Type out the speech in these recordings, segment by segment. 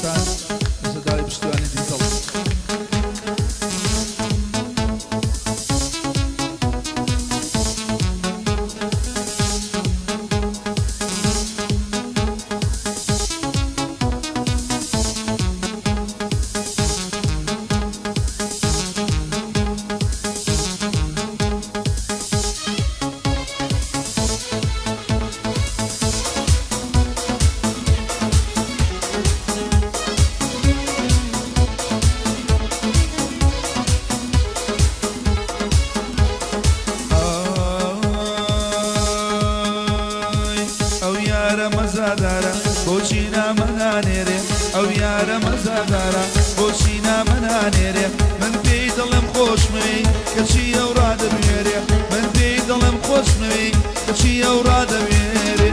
ڕێکان لەسەر داوای پشتیوانی دیزڵ. ئای ئەو یارە مەزادارە بۆچی نامە نانێرێ ئەو یارە مەزادارە بۆچی نامە نانێرێ من پێی دەڵێم خۆشمەوێی کەچی ئەو ڕادەبوێرێ من پێی دەڵێم خۆشمەوێی کەچی ئەو ڕادەبوێرێ.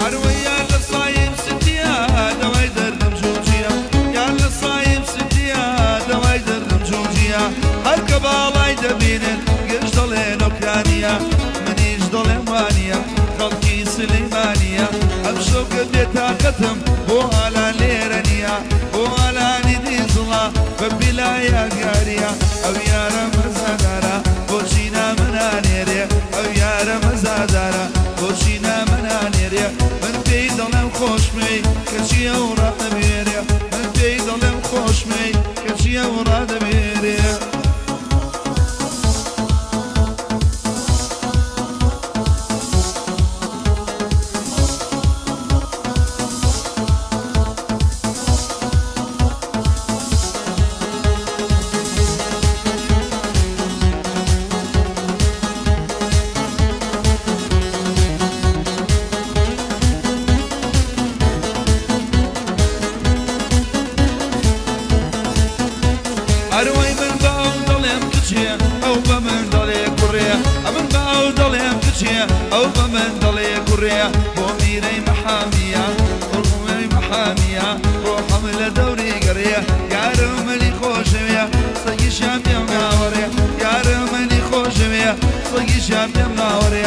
ئەروەی یار لە سایم ستیە دەوای دەردم جوجیە یار لە سایم ستیە دەوای دەردم جوجیە هەر کە باڵای دەبینن گشت دەڵێن ئۆکرانیە منیش دەڵێم وانیە خەڵکی سلیمانیە ئەمشەو کە بێتاقەتم بۆ ئالان لێرە نیە بۆ ئالانی دیزڵە بە بیلا یادگاریە ئەو یارە مەزادارە بۆچی نامە نانێرێ ئەو یارە مەزادارە بۆچی نامە نانێرێ من پێی دەڵێم خۆشمەوێی کەچی ئەو ڕادەبوێرێ من پێی دەڵێم خۆشمەوێی کەچی ئەو ڕادەبوێرێ. ئەروەی من بە ئەو دەڵێم کچێ ئەو بە من دەڵێ کوڕێ ئەمن بە ئەو دەڵێم کچێ ئەو بە من دەڵێ کوڕێ بۆ میرەی مەحامیە ڕووی مەحامیە ڕۆحم لە دەوری گەڕێ یارم منی خۆشەوێ سەگیشیان پێم ناوەڕێ یارم منی خۆشەوێ سەگیشیان پێم ناوەڕێ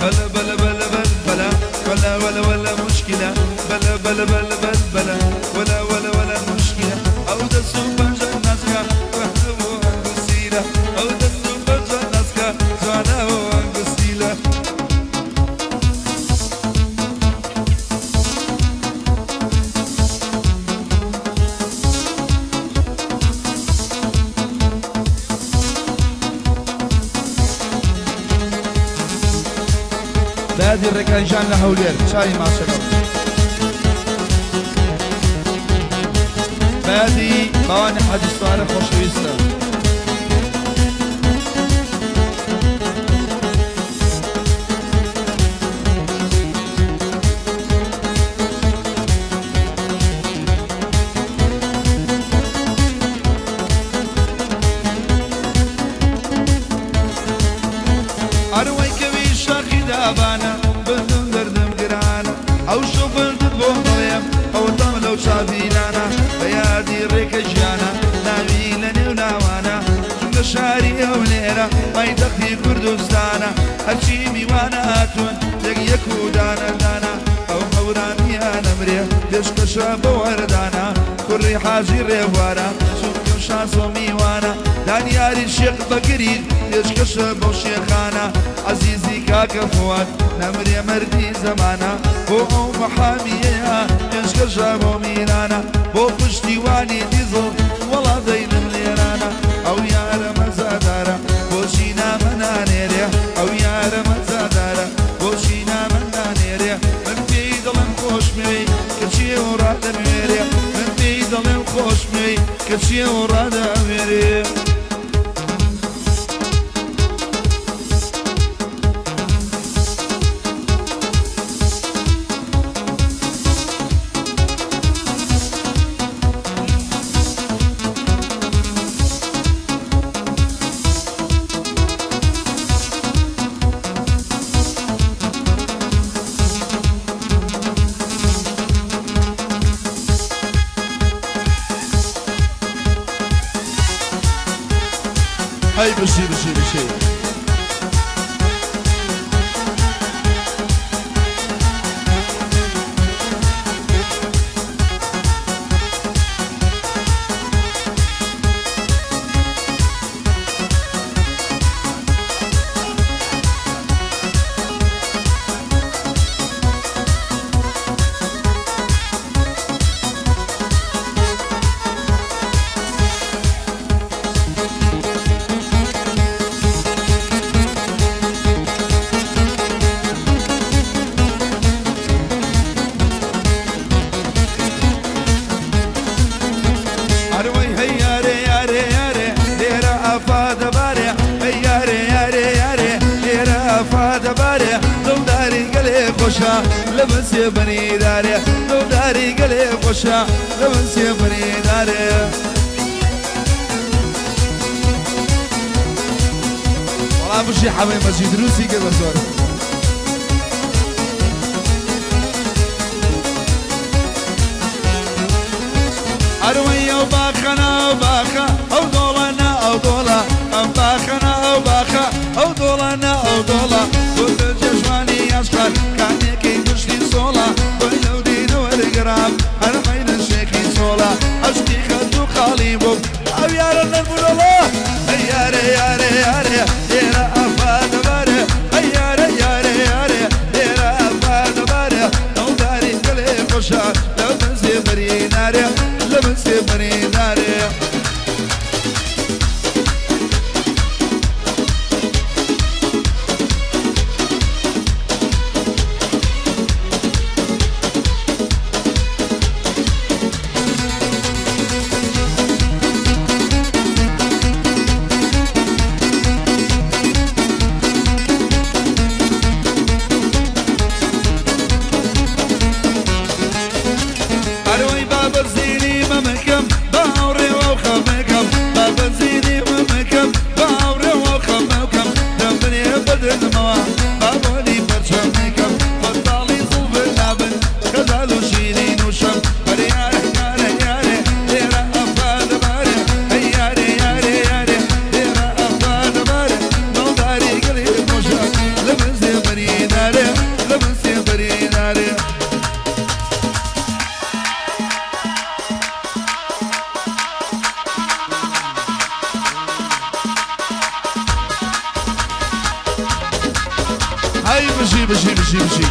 بەلە بەلە بەلە بەل بەلە وەلە وەلە وەلە موشکیلە بەلە بەلە بەلە بەل بەلە وەلە وەلە وەلە موشکیلە ئەو دەس و پەنجە ناسکە جوانە بۆ ئەنگوستیلە ئەو دەس و پەنجە ناسکە جوانە بۆ ئەنگوستیلە. بەیادی ڕێکان ژان لە هەولێر چاوی ماچەکەم. بەیادی باوانی حاجی سوارە خۆشەویستە. ئەروەی کەوی شاخی دابانە بردم دەردم گرانە ئەو شەو بردت بۆ دڵێم ئەوەتام لەو چاڤیلانە بە یادی ڕێکە ژیانە ناوی لە نێو ناوانە چونکە شاری هەولێرە پایتەختی کوردستانە هەرچی میوانە هاتوون یەک یەک و دانە دانە ئەو هەورامیە نەمرێ پێشکەشە بۆ هەردانە کوڕی حاجی ڕێبوارە چونکە شازۆ میوانە دانیاری شێخ بەکری پێشکەشە بەو شێخانە عەزیزی کاکە فواد نەمرێ مەردی زەمانە بۆ ئەو محامیەیە پێشکەشە بۆ میرانە بۆ پشتیوانی دیزڵ وەڵا دەیدم لێرانە ئەو یارە مەزادارە بۆچی نامە نانێرێ ئەو یارە مەزادارە بۆچی نامە نانێرێ من پێی دەڵێم خۆشمەوێی کەچی ئەو ڕادەبوێرێ من پێی دەڵێم خۆشمەوێی کەچی ئەو ڕادەبوێرێ. هەی بژی بژی بژی. ئەروەی هەی یارێ یارێ یارێ لێرە ئافا دەبارێ هەی یارێ یارێ یارێ لێرە ئافا دەبارێ دڵداری گەلێ خۆشە لە بن سێبەری دارێ دڵداری گەلێ خۆشە لە بن سێبەری دارێ. وەڵا بژی حەمەی مەجید دروستی کرد بە زۆر. ئەروەی ئەو باخە ناو باخە ئەو دۆڵە نا ئەو دۆڵە ئەم باخە نا ئەو باخە ئەو دۆڵە نا ئەو دۆڵە بۆتە جێژوانی ئاشقان کانێکی پشتی سۆڵە بۆی لەو دینە وەرگرام هەر مەیلە شێخی سۆڵە عەشقی خەت و خاڵی بووم ئەو یارە نەرمونەڵە ئەی یارێ یارێ یارێ لێرە ئافا دەبارێ ئەی یارێ یارێ یارێ لێرە ئافا دەبارێ دڵداری گەلێ خۆشە لە من سێبەری نارێ لە من سێبەری نارێ. ئەرۆی با بەرزینی مەمکم با هاوڕێوە و خەمەکەم با بەرزینی مەمکم با هاوڕێوە و خەمەکەم دەمبنێ بەدڵمەوە با بۆنی پەرچەمەکەم بەتاڵی زوڵفت نابن غەزال و شیرین و شەم ئەرێ یارێ یارێ یارێ لێرە ئەفا دەبارێ ئەی یارێ یارێ یارێ لێرە ئەفا دەبارێ دڵداری گەلێ خۆشە لە من سێبەری دارێ لە من سێبەری دارێ. هەی بژی بژی بژی بژی.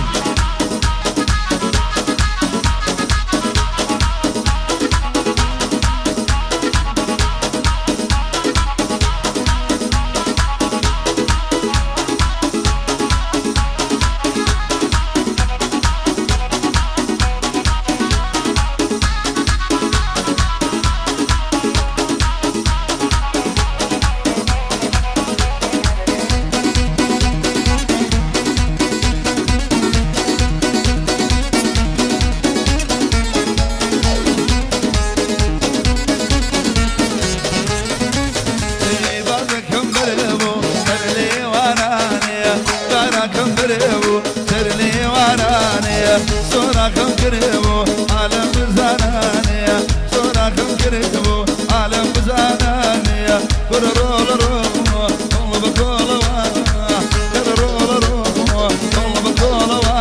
بازەکەم بەرێ بۆ سەر لێوانانێ باراکەم بەرێ بۆ سەر لێوانانێ سۆراخم کرێ بۆ عالەم بزانانێ سۆراخم کرێ بۆ عالەم بزانانێ کورە ڕۆڵە ڕۆ کۆڵ بە کۆڵەوە کەرە ڕۆڵە ڕۆ کۆڵ بە کۆڵەوە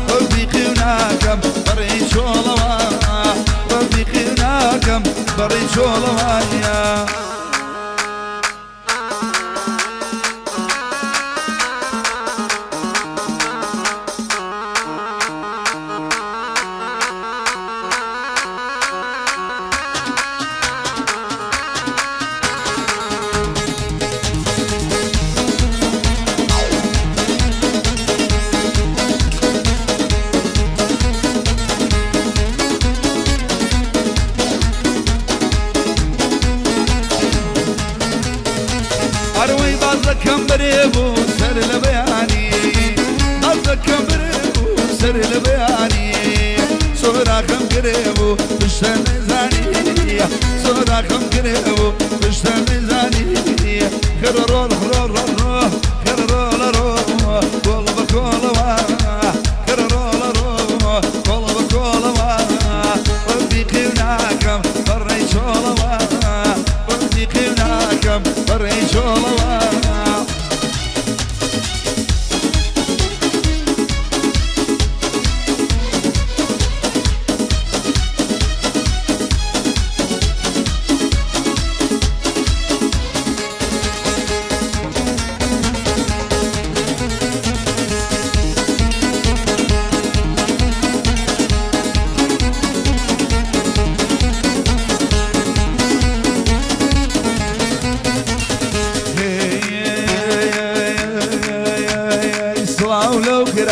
ڕەفیقی و ناکەم بەڕێی چۆڵەوە ڕەفیقی و ناکەم بەڕێی چۆڵەوە. ئەروەی بازەکەم بەرێ بۆ سەر لە بەیانی بازەکەم بەرێ بۆ سەر لە بەیانی سۆراخم کرێ بۆ پشتە نەزانی سۆراخم کرێ بۆ پشتە نەزانی خێرە ڕۆڵ ڕۆڵ ڕۆڵ خێرە ڕۆڵە ڕۆ کۆڵ بە کۆڵەوە خێرە ڕۆڵە ڕۆ کۆڵ بە کۆڵەوە ڕەفیقی و ناکەم بەڕێی چۆڵەوە ڕەفیقی و ناکەم بەڕێی چۆڵەوە.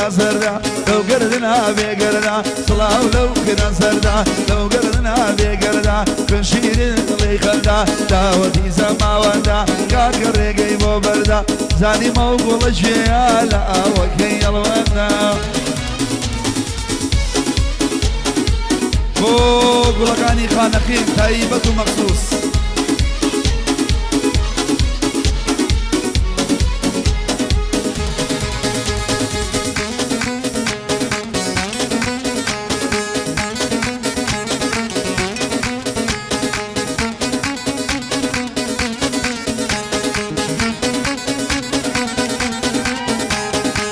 گرنا زەردا لەو گەردنا بێگەردا سڵاو لەو گرنا زەردا لەو گەردنا بێگەردا خوێن شیرین دڵی خەندا داوەتی زەماوەندا کاکە ڕێگەی بۆ بەردا زانیم ئەو گوڵە کێیە لە ئاوەکەی ئەڵوەندا. بۆ گوڵەکانی خانەقین تایبەت و مەخسوس.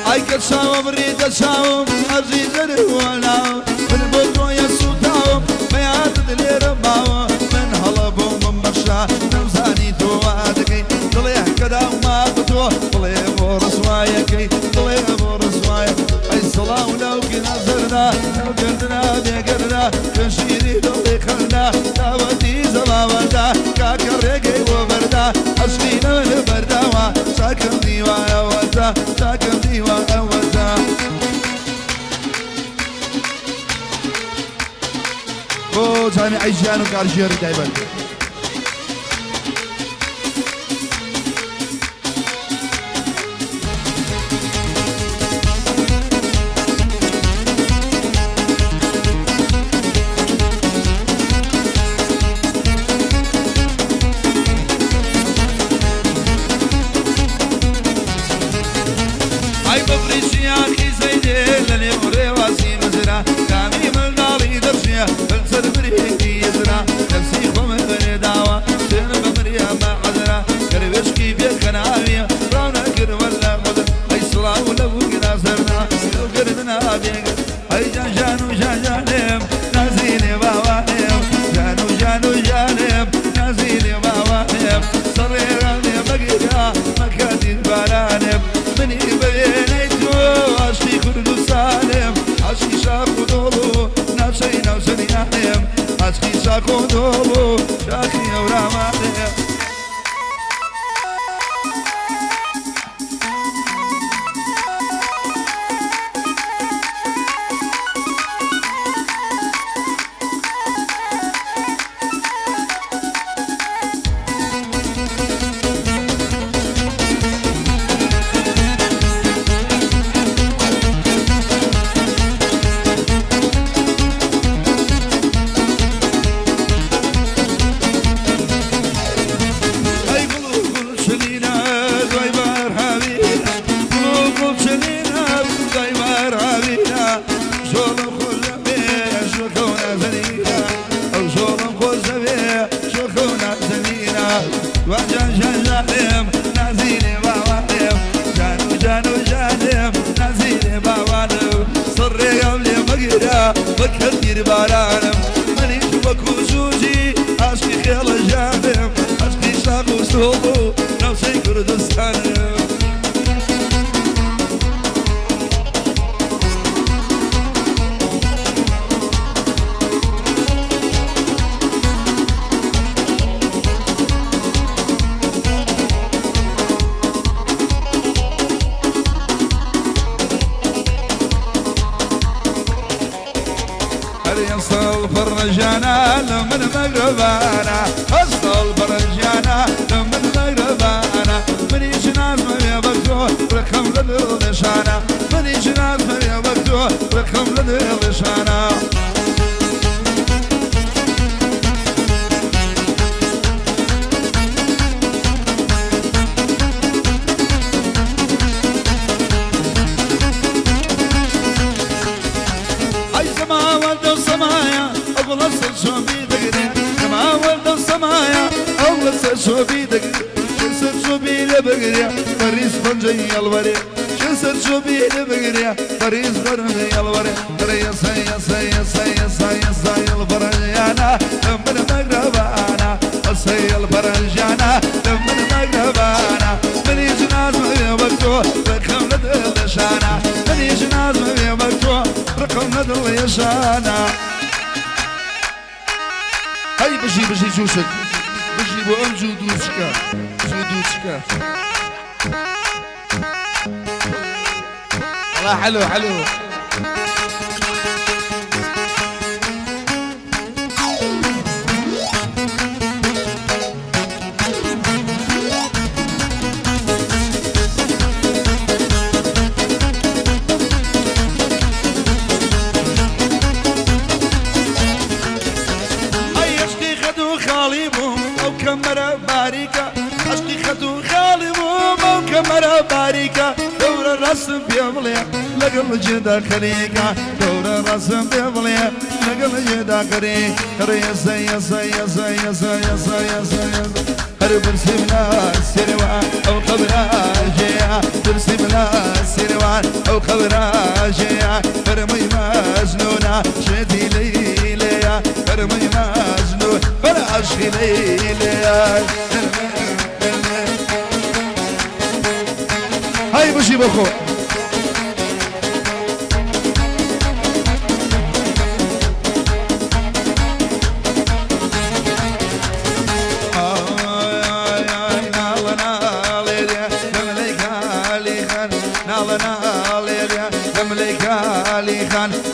ئای کە چاوە بڕیتە چاوم ئەرزی دەروەناوم من بۆ تۆیە سووتاوم بە یادت لێرە ماوە من هەڵە بووم بمبەخشە نەمزانی تۆ وا دەکەی دڵێ کە داومە بە تۆ بڵێ بۆ ڕسوایەکەی بڵێ بۆ ڕسوایە ئەی سڵاو لەو گینا زەردە لەو گەردنە بێگەردە خوێن شیری دڵی خەندە داوەتی زەماوەندە کاکە ڕێگەی بۆ بەردە عەشقی لە من بەرداوە چاکم دیوە ئەوەتە چاکم دیوە ئەوەتە. بۆ جامیعەی ژیان و کارگێڕی تایبەت. ئای بەفری چیا خیزەی دێ لە نێو ڕێواسی مزرا کامی منداڵی دەرچێ بەسەر برێکی یزرا نەفسی خۆم بەرێ داوە سوێن بە مریەمە عەزرا دەروێشکی بێ خەناویە ڕاو نەکرد وەلا عوزر ئەی سڵاو لەو گرا زەردا لەو گەردنا بێگەرد ئەی جان جان و جان جانم نازینێ باوانم جان و جان و جانم نازینێ باوانم سەڕێران لێ مەگرە مەکە دیدبارانم منی بەوێنەی تۆ عاشقی کوردستانم عاشقی شاخ و دۆڵ و ناوچەی ناوچەریانم عاشقی شاخ و دۆڵ و شاخی هەورامانم. ئەی گوڵ و گوڵ چنینە دوای بەهار هاوینە گوڵ و گوڵ چنینە دوای بەهار هاوینە زۆڵم خۆش دەوێ شۆخە و نازەنینە ئەو زۆڵم خۆش دەوێ شۆخە و نازەنینە وا جان جان جانم نازینێ باوانم جان و جان و جانم نازینێ باوانم سەر ڕێگام لێ مەگرە بەکەر تیربارانم منیش وەکوو جوجی عاشقی خێڵە ژانم عەشقی شاخ و سۆڵ و ناوچەی کوردستانم. هەر ساڵ پڕژانە لە من مەگرەبانە هەر ساڵ پڕژانە لە من مەگرەبانە منیش نازمەوێ بە تۆ ڕقم لە دڵ نشانە منیش نازمەوێ بە تۆ ڕقم لە دڵ نشانە. ئەی زەماوەندە و سەمایە ئەو گوڵە سەرچۆپی دەگرێ زەماوەندە و سەمایە ئەو گوڵە سەرچۆپی دەگرێ چ سەرچۆپی لێ بگرێ بەریز پەنجەی هەڵوەرێ چ سەرچۆپی لێ بگرێ بەریز پەنجەی هەڵوەرێ دەرێ یەسە یەسە یەسە یەسە یەسە الفەرەنجیانە لە من مەگرەبانە ئەسەی الفەرەنجیانە لە من مەگرەبانە منیش نازمەوێ وەک تۆ ڕقم لە دڵ نشانە منیش نازمەوێ وەک تۆ ڕقم لە دڵ یەشانە. هەی بژی بژی جوشک بژی بۆ ئەم جوو دووچکە جوو دووچکە. وەڵا حەلو حەلو. ئەی عەشقی خەت و خاڵی بووم ئەو کەمەرە باریکە، عەشقی خەت و خاڵی بووم ئەو کەمەرە باریکە، دەورە ڕاستم پێ بڵێ لەگەڵ جێدا خەریکە، دەورە ڕاستم پێ بڵێ لەگەڵ جێدا خەریک، ڕێزە یەزە یەزە یەزە یەزە یەزە یەزە هەر برسیم لە سێروان ئەو قەبرە جێیە، برسیم لە سێروان ئەو قەبرە جێیە، فەرمووی مەجنوونە شێتی لەیلەیە، فەرمووی مەجنوون بەر عەشقی لەیلەیە. هەی بژی بۆ خۆ.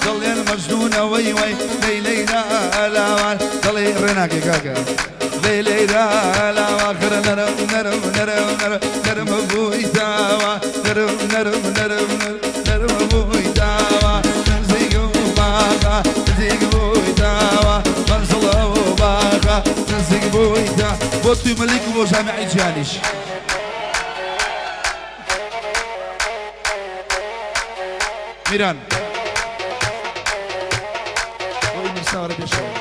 دڵێن مەجنونە وەی وەی لەی لەی لاوان دڵی ڕێناکەی کاکە لەی لەی لاوە خرە نەرم نەرم نەرم نەرم نەرم بووی داوە نەرم نەرم نەرم نەرم بووی داوە نزیک و باخە نزیک بووی داوە مەنزڵە و باخە نزیک بووی دا بۆ توی مەلیک و بۆ جامیعی جیهانیش. میران بۆ ئەی نووسراوە پێشەوە.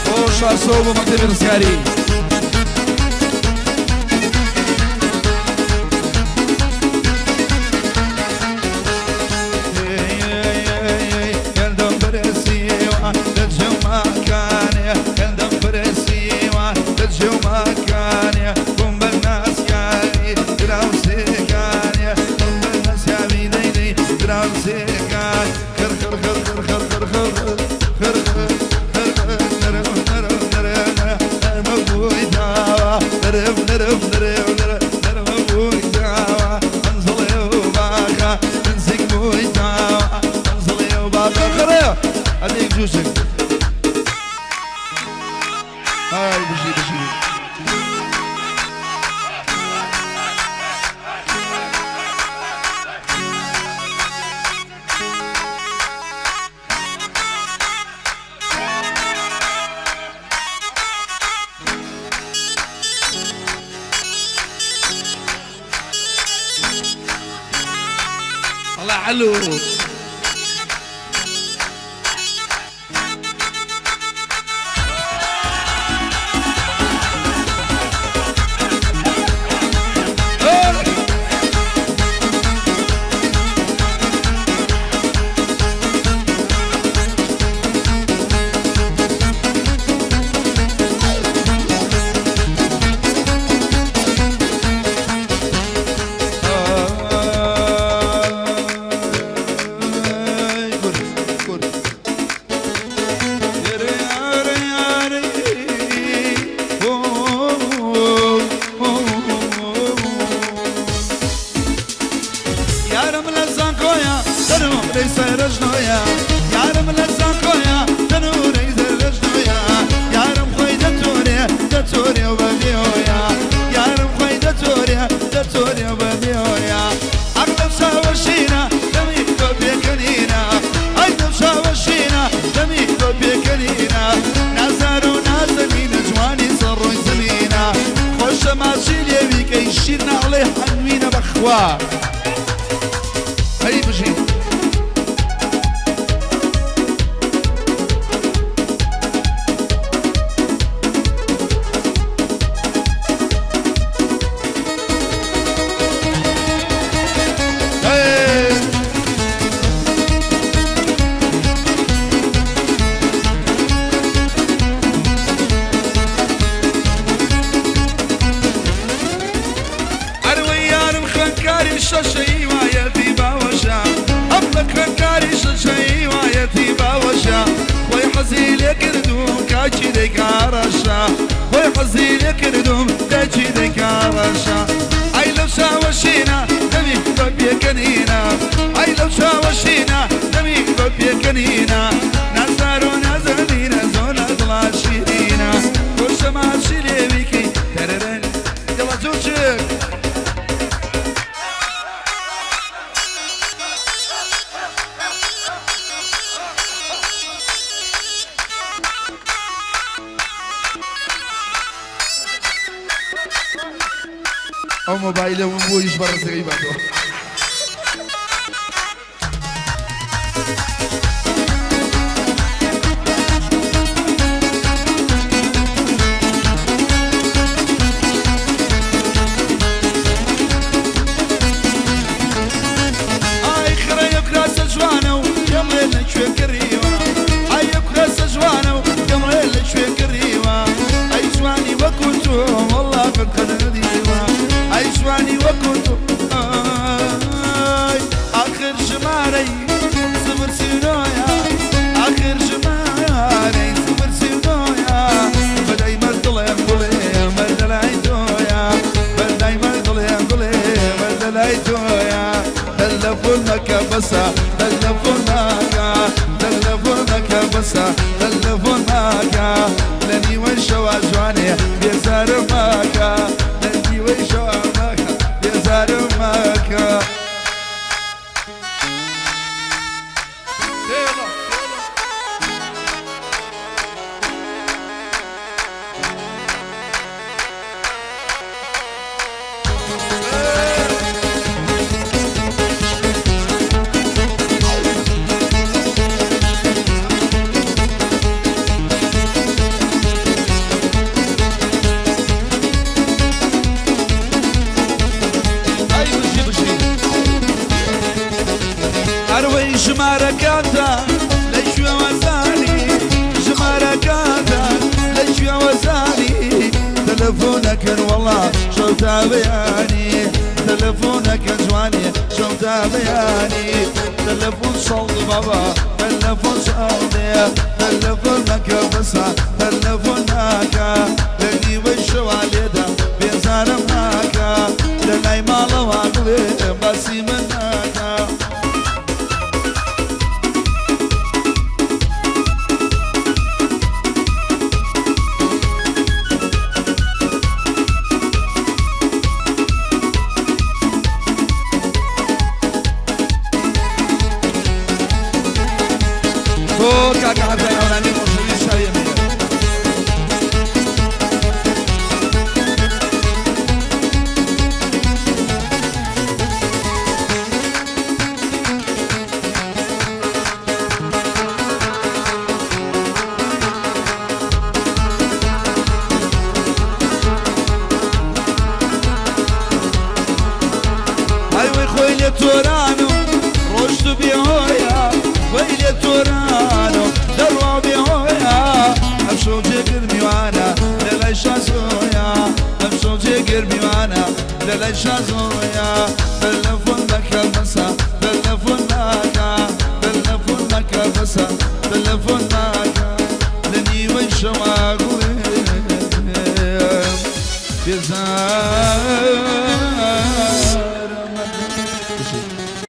بۆ شاسۆ بۆ مەکتەبی ڕزگاری. الله حلو. یارم لە زانکۆیە تەنورەی سەرەژنۆیە، یارم لە زانکۆیە تەنورەی سەرەژنۆیە، یارم خۆی دەتۆرێ دەتۆرێ و بەبێۆیە، یارم خۆی دەتۆرێ دەتۆرێ و بەبێۆیە، عەقڵم چاوەشینە دەمی تۆ پێکەنینە، ئەی دڵ چاوەشینە دەمی تۆ پێکەنینە، نازار و نازەنینە جوانی سەر ڕووی زەمینە، خۆشە ماچی لێوی کەی شیر ناڵێ هەنوینە بەخوا. هەی بژی. ئەروەی یارم خوێندکاری شەڕ. ڕەشە خۆی حەزی لێ کردوم دایکی دەیکا ڕەشە ئای لەو چاوە شینە دەمی بە پێکەنینە ئای لەو چاوە شینە دەمی بە پێکەنینە نازدار و نازەنینە زۆر لە دڵا شیرینە خۆشە ماچی لێویکەی تەرەرەن دڵە جوچک. ئەو مۆبایلە ون بوویش بە ڕزگەی بەتۆ. ئای خڕە یەک کراسە جوانە و پێم ڵێ لە کوێ کڕیوە ئای یەک کراسە جوانە و پێم ڵێ لە کوێ کڕیوە ئەی جوانی وەکو تۆ وەڵا قەت قەت نەدیوە ئەی جوانی وەکو تۆ ئای ئاخر ژمارەی 039ە ئاخر ژمارەی 039ە بەدای مەردڵێم گوڵێ مەردەلای تۆیە بەدای مەردڵێم گوڵێ مەردەلای تۆیە تەلەفۆن مەکە بەسە تەلەفۆن مەکە تەلەفۆن مەکە بەسە تەلەفۆن مەکە لە نیوەی شەوا جوانێ بێزارم مەکە لە نیوەی شەوا مەکە بێزارم مەکە. ئەی بژی بژی ئەروەی ژمارەکانتان لە کوێوە زانی ژمارەکانتان لە کوێوە زانی تەلەفۆنەکەن وەڵا شەو تا بەیانی تەلەفۆنەکەن جوانێ شەو تا بەیانی تەلەفۆن سەڵد بابا تەلەفۆن سەڵدێ تەلەفۆن مەکە بەسە تەلەفۆن ناکە لە نیوەی شەوا لێدە بێزارم ناکە لە لای ماڵەوە بڵێ باسی من ناکە. بۆ کاکە عەبدای هەورامی خۆشەویست شاوی ئەمەیە. ئای وەی خۆی لێ تۆرانم ڕۆشت و بێ هۆیە خۆی لێ تۆرانم دەڕوا و بێ هۆیە ئەمشەو جێگر میوانە لە لای شازۆیە ئەمشەو جێگر میوانە لە لای شازۆیە.